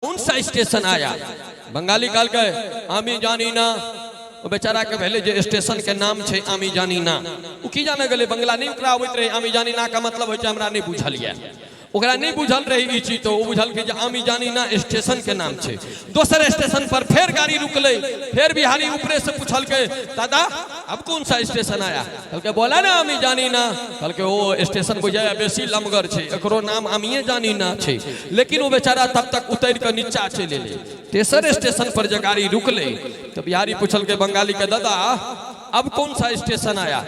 कौन सा स्टेशन आया? बंगाली कहलकै आमी जानी ना। ओ बेचारा के भेलै जे स्टेशन के नाम छै आमी जानी ना। ओ की जाने गेलै, बंगला नहि ओकरा अबैत रहै। आमी जानी ना के मतलब होइ छै हमरा नहि बुझल यऽ। ओकरा नहि बुझल रहै ई चीज, तऽ ओ बुझलकै जे आमी जानी ना स्टेशन के नाम छै। दोसर स्टेशन पर फेर गाड़ी रुकलै, फेर बिहारी ऊपरे से पुछलकै, दादा अब कौन सा स्टेशन आया? कहलकै बोला ना आमी जानी ना। कहलकै ओ स्टेशन बुझाइया बेसी लमगर छै, एकरो नाम आमिये जानी ना छै। लेकिन ओ बेचारा तब तक उतरि कऽ नीचा चलि एलै। तेसर स्टेशन पर जे गाड़ी रुकलै तऽ बिहारी पुछलकै बंगाली के, दादा अब कौन सा स्टेशन आया?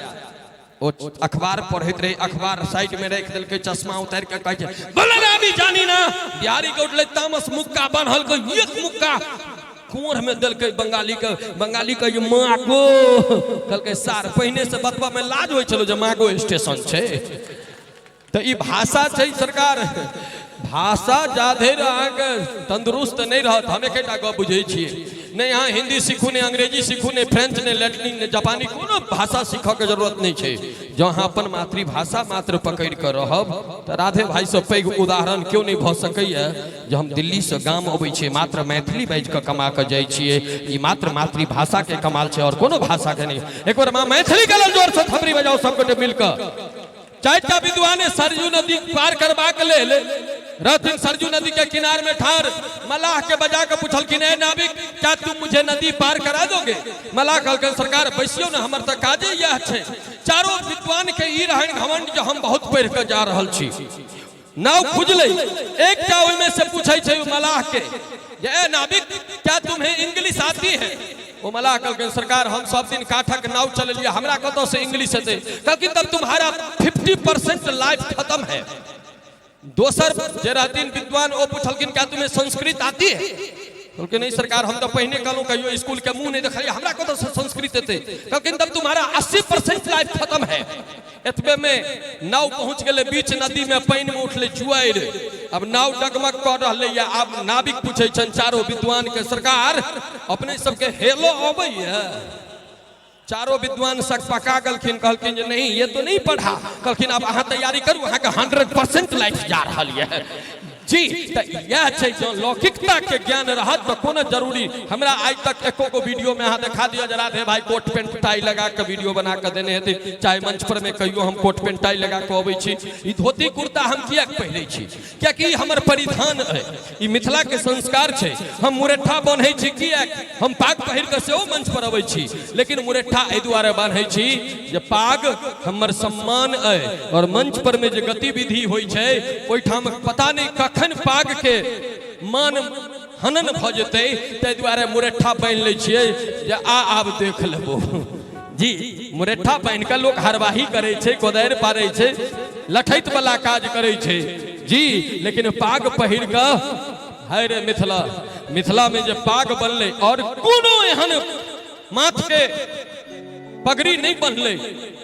ओ अखबार पढ़ैत रहे, अखबार साइड में राखि देलकै, चश्मा उतारि कऽ कहै छै बोला ना आमी जानी ना। बिहारी के उठलै तामस, मुक्का बान्हलकै, एक मुक्का कोढ़ में देलकै बंगाली के। बंगाली के जे मागो, कहलकै सार पहिने से बतबा में लाज होइ छलो जे मागो स्टेशन छै। तऽ ई भाषा छै सरकार, भाषा जाधरि अहाँके तंदुरुस्त नहि रहत। हम एकेटा गप बुझै छियै, नहि अहाँ हिंदी सीखू, नहि अंग्रेजी सीखू, नहि फ्रेंच, नहि लैटिन, नहि जापानी, कोनो भाषा सीखऽके जरूरत नहि छै। जँ अहाँ अपन मातृभाषा मात्र पकड़ि कऽ रहब तऽ राधे भाइसँ पैघ उदाहरण केओ नहि भऽ सकैए। जे हम दिल्लीसँ गाम अबै छियै, मात्र मैथिली बाजि कऽ कमा कऽ जाइ छियै, ई मात्र मातृभाषाके कमाल छै आओर कोनो भाषाके नहि। एक बेर माँ मैथिलीके लेल जोरसँ थपड़ी बजाउ सबगोटे मिल कऽ। चारिटा विद्वान सरयू नदी पार करबाक लेल रहथिन। सरयू नदी के किनार में ठार मलाह के बजा के पूछलखिन, ए नाविक, क्या तुम मुझे नदी पार करा दोगे? मलाह कहलखिन, सरकार बैसियो ने, हमर तऽ काजे इएह छै। चारो विद्वान के ई रहनि घमंड जे हम बहुत पढ़ि कऽ जा रहल छी। नाव खुजलै, एकटा ओहिमे से पूछै छै मलाह के जे ए नाविक, क्या तुम्हें इंग्लिश आती है? ओ मलाह कहलखिन, सरकार हम सब दिन काठक नाव चलेलियै, हमरा कतऽ से इंग्लिश हेतै? कहलखिन तब तुम्हारा 50% लाइफ खत्म है। दोसर जे रहथिन विद्वान ओ पूछलखिन, क्या तुम्हें संस्कृत आती है? कहलकै नहीं सरकार, हम तऽ पहिने कहलहुँ कहियो स्कूल के मुंह नहीं देखलियै, हमरा कतऽ से संस्कृत एतै? कहलखिन तब तुम्हारा 80% लाइफ खत्म है। एतबे में नाव पहुंच गेलै बीच नदी में, पानि में उठलै जुआरि, अब नाव डगमग कऽ रहलै। आब नाविक पूछै छनि चारो विद्वान के, सरकार अपने सबके हेलो अबैया? चारो विद्वान सक पका गेलखिन, कहलखिन जे नहीं ये तो नहीं पढ़ा। कहलखिन आब अहाँ तैयारी करू, अहाँके 100% लाइफ जा रहल यऽ। जी तऽ इएह छै, जँ लौकिकताके ज्ञान रहत तऽ कोनो जरूरी। हमरा आइ तक एको गो वीडियोमे अहाँ देखा दिअ जे राधे भाई कोट पेंट टाई लगा कऽ वीडियो बना कऽ देने हेतै, चाहे मंच पर मे कहियो हम कोट पेंट टाई लगा कऽ अबै छी। ई धोती कुर्ता हम किएक पहिरै छी? किएकि ई हमर परिधान अइ, ई मिथिलाके संस्कार छै। हम मुरेठा बान्है छी किएक? हम पाग पहिर कऽ सेहो मंच पर अबै छी, लेकिन मुरेठा एहि दुआरे बान्है छी जे पाग हमर सम्मान अइ, और मंच पर मे जे गतिविधि होइ छै ओहिठाम पता नहि कखन पाग के मान हनन भऽ जेतै, ताहि दुआरे मुरेठा बान्हि लै छियै जे आ आब देख लेबो। जी मुरेठा बान्हि कऽ लोक हरवाही करै छै, कोदारि पारै छै, लठैत वाला काज करै छै जी, लेकिन पाग पहिर कऽ हाय रे मिथिला, मिथिला में जे पाग बनलै और कोनो एहन माथ के पगड़ी नहीं बनलै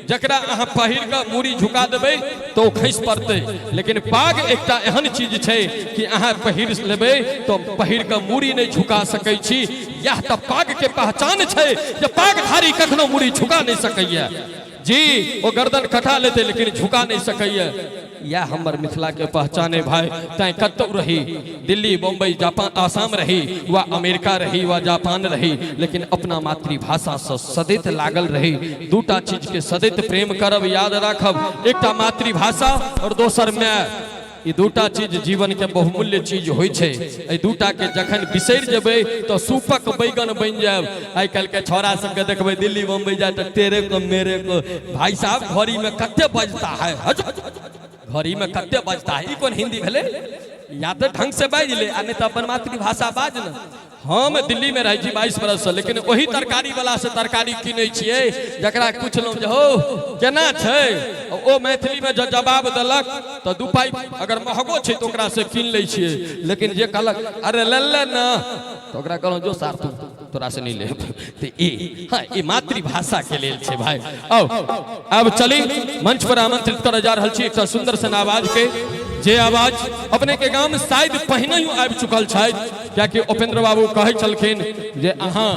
जकरा अहाँ पहिर कऽ मूड़ी झुका देबै तऽ ओ खसि पड़तै, लेकिन पाग एकटा एहन चीज छै कि अहाँ पहिर लेबै तऽ पहिर कऽ मूड़ी नहि झुका सकै छी। इएह तऽ पाग के पहचान छै जे पागधारी कखनो मूड़ी झुका नहि सकैया। जी ओ गर्दन कटा लेतै लेकिन झुका नहि सकैया। इएह हमर मिथिला के पहचान है भाई। तैं कतौ रही, दिल्ली बम्बई जापान आसाम रही वा अमेरिका रही वा जापान रही, लेकिन अपना मातृभाषा से सदैत लागल रही। दूटा चीज के सदैत प्रेम करब, याद राखब, एकटा मातृभाषा और दोसर माय। ई दूटा चीज जीवन के बहुमूल्य चीज होइ छै। एहि दूटा के जखन बिसरि जेबै तऽ सूपक बैगन बनि जायब। आइ काल्हि के छौड़ा सबके देखबै दिल्ली बम्बई जाय तऽ तेरे को मेरे को, भाई साहब घड़ी में कते बजता है, घड़ी में कते बजता है, ई कोन हिंदी भेलै? या तऽ ढंग से बाजि ले आ नहि तऽ अपन मातृभाषा बाज ने। हम दिल्ली में रहै छी 22 बरससँ, लेकिन ओही तरकारी वाला से तरकारी कीनै छियै जकरा पुछलहुँ जे हौ केना छै, ओ मैथिलीमे जँ जवाब देलक तऽ 2 पाइ अगर महगो छै तऽ ओकरा से कीन लै छियै, लेकिन जे कहलक अरे ले ले ने तऽ ओकरा कहलहुँ जो सार तू तोरा से नहि लेब। तऽ ई हाँ ई मातृभाषा के लेल छै भाई। आओ अब चली मंच पर आमंत्रित करऽ जा रहल छी एकटा सुंदर सन आवाज के, जे आवाज अपने के गाम शायद पहिने ही आबि चुकल छथि, कियाकि उपेंद्र बाबू कहै छलखिन जे अहाँ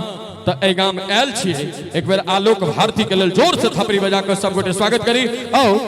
तऽ एहि गाम आयल छियै, एक बेर आलोक भारती के लेल जोर से थपड़ी बजा कऽ सब गोटे स्वागत करी। आओ।